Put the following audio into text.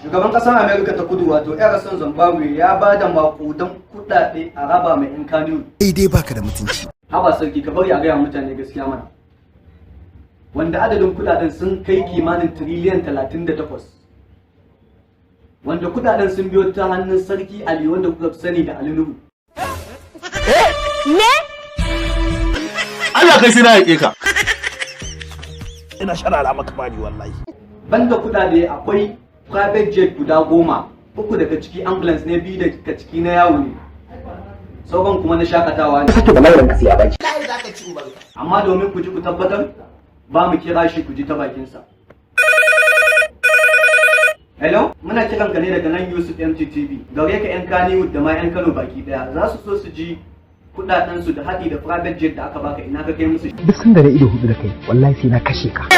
Shugaban ƙasar Amerika ta Kudu, wato Emmerson Mnangagwa, ya ba da makudan kuɗaɗe a raba mai 'yan Kano. Kai dai baka da mutunci. Haba sarki, ka bari a gaya mutane gaskiya mana. Wanda adadin kuɗaɗen sun kai kimanin tiriliyan 38. Wanda kuɗaɗen sun biyo ta hannun Sarki Ali, wanda kuka fi sani da Ali Nuhu. Me? Allah, kai sai na yaƙe ka. Ina sharara maka bani wallahi. Banda kuɗaɗe, akwai private jet guda 10, uku daga ciki ambulance ne, biyu daga ciki na yawo ne, sauran kuma na shakatawa ne. Sake bala'in ka sai ya baki. Amma domin ku ji ku tabbatar, ba mu kira shi ku ji ta bakinsa. Hello, muna kiran ka ne daga nan Yusuf MTTV. Gare ka, yan Kannywood da ma yan Kano baki daya za su so su ji kudaden su da haɗi da private jet da aka baka, ina ka kai musu? Duk sanda na ido hudu da kai, wallahi sai na kashe ka.